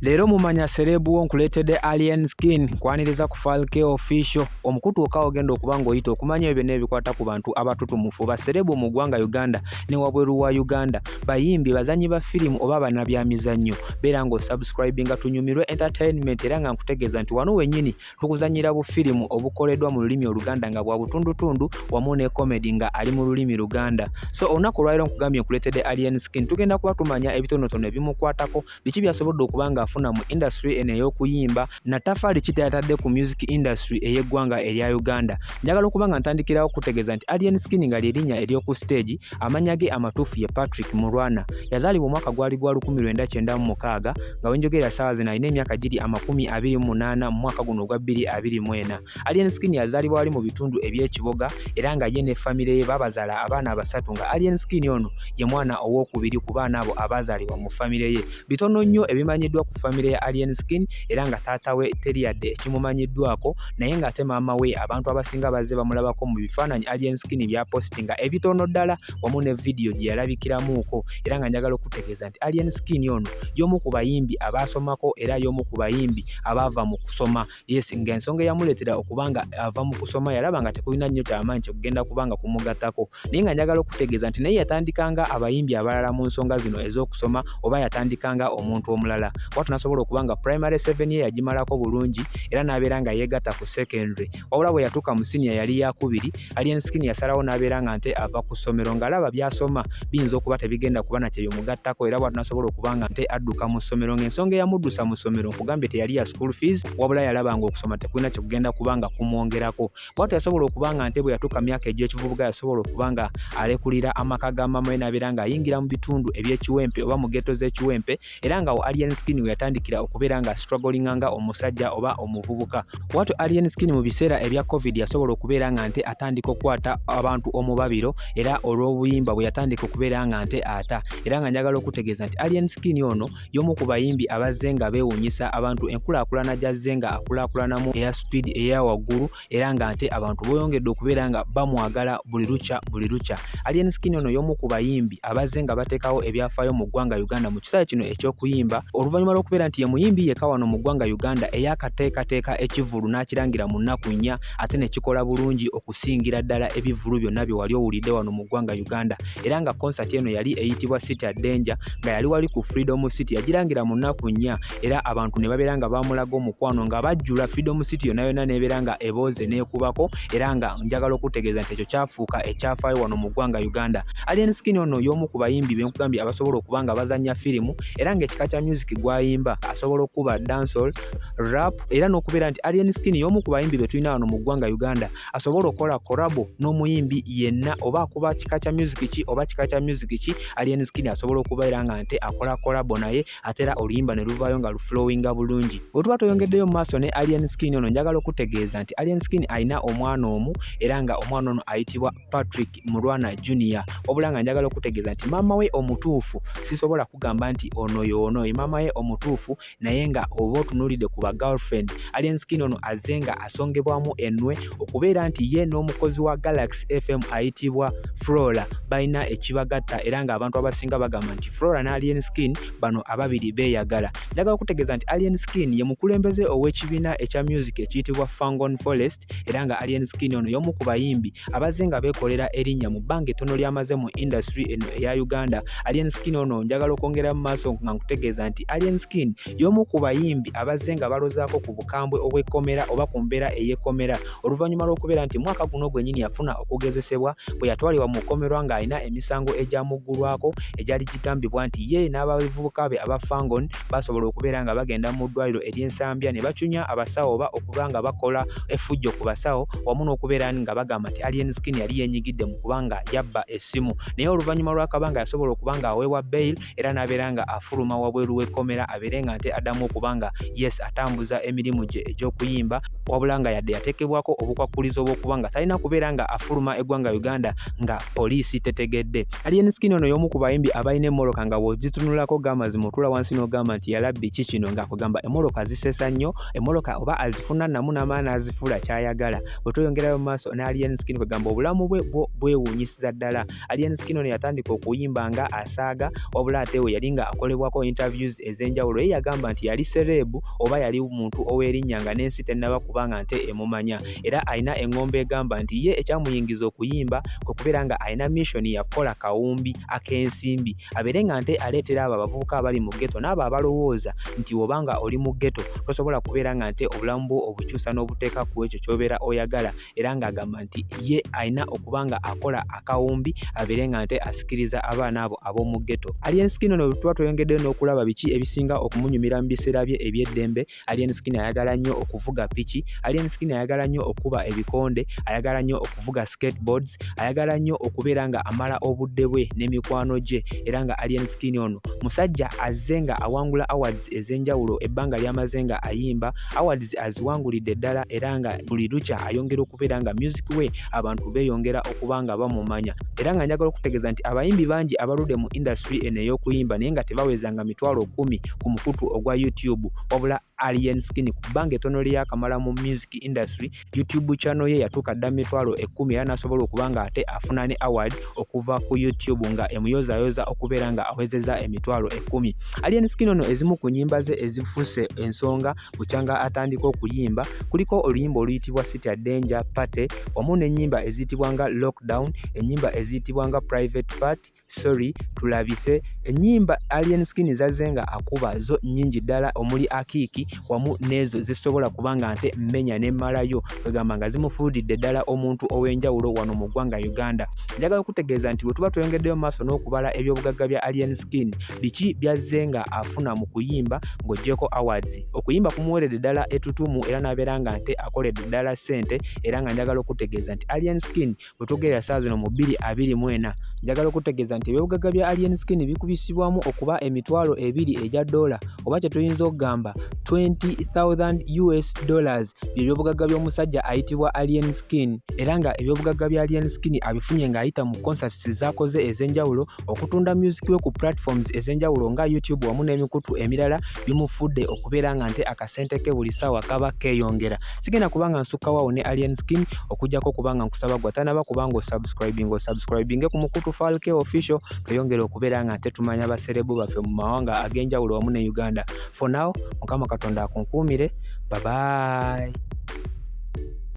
Leero mumanya celeb wo nkuleetedde Alien Skin kwaniriza ku Falke Official omukutu okawo ogenda okuba ng'oyita okumanya ebyo byonna ebikwata ku bantu abatutumufu ba celeb mu ggwanga Uganda ne wabweru wa Uganda, bayimbi, bazannyi ba firimu oba bannabyamizannyo. Beera ng'osubscribinga tunyumirwe entertainment era nga nkutegeeza nti wano wennyini tukuzannyira bufirimu obukoleddwa mu lulimi Oluganda nga bwa butundutundu wamu ne comedy nga ali mu lulimi Luganda. So olunaku olwaleero nkugambye nkuleetedde Alien Skin, tugenda kuba tumanya ebitonotono ebimukwatako, biki by'asobodde okuba ng'afuna mu industry eno ey'okuyimba, na ttaffaali ki ly'atadde ku music industry ey'eggwanga erya Uganda. Njagala okuba nga ntandikirawo okukutegeeza nti Alien Skin nga lye linnya ery'oku siteegi, amannya ge amatuufu ye Patrick Mulwana. Yazaalibwa omwaka gwali gwa 1996 nga we njogerera ssaawa zino alina emyaka giri 28 mu mwaka guno ogwa 2024. Alien Skin yazaalibwa wali mu bitundu eby'e Kiboga era nga ye ne famire ye baabazaala abaana basatu nga Alien Skin ono ye mwana owookubiri ku baana abo abaazaalibwa mu famire ye. Bitono nnyo ebimanyiddwa ku famire ya Alien Skin era nga taata we teri yadde ekimumanyiddwako naye ng'ate maama we abantu abasinga bazze bamulabako mu bifaananyi Alien Skin by'apositinga ebitono ddala wamu ne vidiyo gye yalabikiramuuko era nga njagala okutegeeza nti Alien Skin ono y'omu ku bayimbi abaasomako era y'omu ku bayimbi abaava mu kusoma. Yes, ng'ensonga eyamuleetera okuba nga ava mu kusoma yalaba nga tekulina nnyo kyamaanyi kyekugenda kuba nga kumugattako. Naye nga njagala okutegeeza nti naye yatandika nga abayimbi abalala mu nsonga zino ez'okusoma oba yatandika nga omuntu omulala. Bw'atyo n'asobola okuba nga primary seven ye yagimalako bulungi era n'abeera nga yeegatta ku secondary. Wabula bwe yatuuka mu siniya yali yakubiri, Alien Skin yasalawo n'abeera nga nte ava ku ssomero ng'alaba by'asoma biyinza okuba tebigenda kuba na kye bimugattako era bw'atyo n'asobola okuba nga nte adduka mu ssomero ng'ensonga eyamuddusa mu ssomero nkugambye teyali ya school fees wabula yalaba ng'okusoma tekulina kye kugenda kuba nga kumwongerako. Bw'atyo yasobola okuba nga nte bwe yatuuka mu myaka egy'ekivubuka yasobola okuba nga alekulira amaka ga maama we n'abeera ng'ayingira mu bitundu eby'e Kiwempe oba mu ghetto z'e Kiwempe era nga awo Alien Skin we yatandikira okubeera nga strugglinga nga omusajja oba omuvubuka. Bw'atyo Alien Skin mu biseera ebya Covid yasobola okubeera nga nte atandika okukwata abantu omubabiro era olw'obuyimba bwe yatandika okubeera nga nte ata era nga njagala okutegeeza nti Alien Skin ono y'omu ku bayimbi abazze nga beewuunyisa abantu enkulaakulana gy'azze nga akulaakulanamu eya speed eya waggulu era nga ate abantu boyongedde okubeera nga bamwagala buli lukya buli lukya. Alien Skin ono y'omu ku bayimbi abazze nga bateekawo ebyafaayo mu ggwanga Uganda mu kiseera kino eky'okuyimba oluvannyuma lw'okubeera nti ye muyimbi yekka wano mu ggwanga Uganda eyakateekateeka ekivvulu n'akirangira mu nnaku nnya ate ne kikola bulungi okusingira ddala ebivvulu byonna bye wali owulidde wano mu ggwanga Uganda era nga konsati eno yali eyitibwa City at Danger nga yali wali ku Freedom City yagirangira mu nnaku nnya era abantu ne babeera nga bamulaga omukwano nga bajjula Freedom City yonna yonna n'ebeera nga ebooze n'ekubako era nga njagala okutegeeza nti ekyo kyafuuka ekyafaayo wano mu ggwanga Uganda. Alien Skin ono y'omu ku bayimbi be nkugambye abasobola okuba nga bazannya firimu era ng'ekika kya music gw'ayimba asobola okukuba dancehall, rap era n'okubeera nti Alien Skin y'omu ku bayimbi be tulina wano mu ggwanga Uganda asobola okukola collabo n'omuyimbi yenna oba akuba kika kya music ki oba kika kya music ki Alien Skin asobola okubeera nga nte akola collabo naye ate era oluyimba ne luvaayo nga luflowinga bulungi. Bwe tuba tweyongeddeyo mu maaso ne Alien Skin ono njagala okutegeeza nti Alien Skin alina omwana omu era nga omwana ono ayitibwa Patrick Mulwana Junior wabula nga njagala okutegeeza nti maama we omutuufu sisobola kugamba nti ono y'ono ye maama we omutuufu naye nga oba otunuulidde ku ba girlfriend Alien Skin ono azze nga asongebwamu ennwe okubeera nti ye n'omukozi wa Galaxy FM ayitibwa Flora balina ekibagatta era ng'abantu abasinga bagamba nti Flora ne Alien Skin bano ababiri beeyagala. Njagala okutegeeza nti Alien Skin ye mukulembeze ow'ekibiina ekya music ekiyitibwa Fangon Forest era nga Alien Skin ono y'omu ku bayimbi abazze nga beekolera erinnya mu bbanga ettono ly'amaze mu industry eno eya Uganda. Alien Skin ono njagala okwongera mu maaso nga nkutegeeza nti Alien Skin y'omu ku bayimbi abazze nga balozaako ku bukambwe obw'ekkomera oba ku mbeera ey'ekkomera oluvannyuma lw'okubeera nti mwaka guno gwennyini yafuna okugezesebwa bwe yatwalibwa mu kkomerwa ng'alina emisango egyamuggulwako egyali gigambibwa nti ye n'abavubuka be aba Fangon basobola okubeera nga bagenda mu ddwaliro ery'e Nsambya ne bacunya abasawo oba okuba nga bakola effujjo ku basawo wamu n'okubeera nga bagamba nti Alien Skin yali yeenyigidde mu kuba nga yabba essimu naye oluvannyuma lw'akabanga yasobola okuba nga aweebwa bail era n'abeera nga afuluma wabweru w'ekkomera abeere nga nte addamu okuba nga yes atambuza emirimu gye egy'okuyimba. Wabula nga yadde yateekebwako obukwakkulizo bw'okuba nga talina kubeera nga afuluma eggwanga Uganda nga poliisi tetegedde. Alien Skin ono y'omu ku bayimbi abalina emmoloka nga bw'ozitunulako g'amazima otuula wansi n'ogamba nti yalabbi ki kino, ng'akugamba emmoloka zisesa nnyo, emmoloka oba azifuna namu n'amala n'azifuula ky'ayagala. Bwe tweyongerayo mu maaso ne Alien Skin, kwegamba obulamu bwe bwo bwewuunyisiza ddala. Alien Skin ono yatandika okuyimba nga asaaga, wabula ate we yali nga akolebwako interviews ez'enjawulo ye yagamba nti yali celeb oba yali muntu ow'erinnya nga n'ensi tennaba kuba nga nte emumanya. Era alina eŋŋombo egamba nti ye ekyamuyingiza okuyimba kwe kubeera nga alina mission ya kukola kawumbi ak'ensimbi, abeere nga nte aleetera abo abavubuka abali mu ghetto n'abo abalowooza nti oba nga oli mu ghetto tosobola kubeera nga nte obulamu bwo obukyusa n'obuteeka ku ekyo ky'obeera oyagala. Era ng'agamba nti ye alina okuba nga akola akawumbi abeere nga nte asikiriza abaana abo ab'omu ghetto. Alien Skin ono tuba tweyongeddeyo n'okulaba biki ebisinga okumunyumira mu biseera bye eby'eddembe. Alien Skin ayagala nnyo okuvuga piki, Alien Skin ayagala nnyo okukuba ebikonde, ayagala nnyo okuvuga skateboards, ayagala nnyo okubeera nga amala obudde bwe ne mikwano gye. Era nga Alien Skin ono musajja azze nga awangula awards ez'enjawulo ebbanga ly'amaze nga ayimba, awards aziwangulidde ddala, era nga buli lukya ayongera okubeera nga music we abantu beeyongera okuba nga bamumanya. Era nga njagala okutegeeza nti abayimbi bangi abaludde mu industry eno ey'okuyimba naye nga tebawezanga 100,000 ku mukutu ogwa YouTube, wabula Alien Skin ku bbanga ettono lye yaakamala mu music industry, YouTube channel ye yatuuka dda 100,000, era n'asobola okuba nga ate afuna ne award okuva ku YouTube nga emuyozaayoza okubeera nga awezezza 100,000. Alien Skin ono ezimu ku nnyimba ze ezifuuse ensonga bukyanga atandika okuyimba kuliko oluyimba oluyitibwa City Danger Party, wamu n'ennyimba eziyitibwa nga Lockdown, ennyimba eziyitibwa nga Private Part, Sorry, Tulabise. Ennyimba Alien Skin zazze nga akuba zo nnyingi ddala, omuli Akiiki wamu n'ezo zisobola kuba nga nte mmenya ne mmalayo, kwegamba nga zimufuulidde ddala omuntu ow'enjawulo wano mu ggwanga Uganda. Njagala okutegeeza nti bwe tuba tweyongeddeyo mu maaso n'okubala ebyobugagga bya Alien Skin, biki byazze nga afuna mu kuyimba ng'oggyeko awards, okuyimba kumuweredde ddala ettutumu era n'abeera nga nte akoledde ddala ssente. Era nga njagala okutegeeza nti Alien Skin we twogerera ssaawa zino mu 2024, njagala okutegeeza nti ebyobugagga bya Alien Skin bikubisibwamu okuba 20,000 egya ddoola, oba kye tuyinza okugamba 20,000 US dollars bye byobugagga by'omusajja ayitibwa Alien Skin. Era nga ebyobugagga bya Alien Skin abifunye ng'ayita mu concerts z'akoze ez'enjawulo, okutunda music we ku platforms ez'enjawulo nga YouTube wamu n'emikutu emirala, bimufudde okubeera nga nte akasente ke buli ssaawa kaba keeyongera. Sigenda kuba nga nsukkawo awo ne Alien Skin, okuggyako kubanga nkusaba gwe atanaba kubanga osubscribing, osubscribinge ku mukutu Falke Official, tweyongere okubeera nga nte tumanya baserebu baffe mu mawanga ag'enjawulo wamu ne Uganda. For now, Mukama Katonda akunkuumire. Bye bye.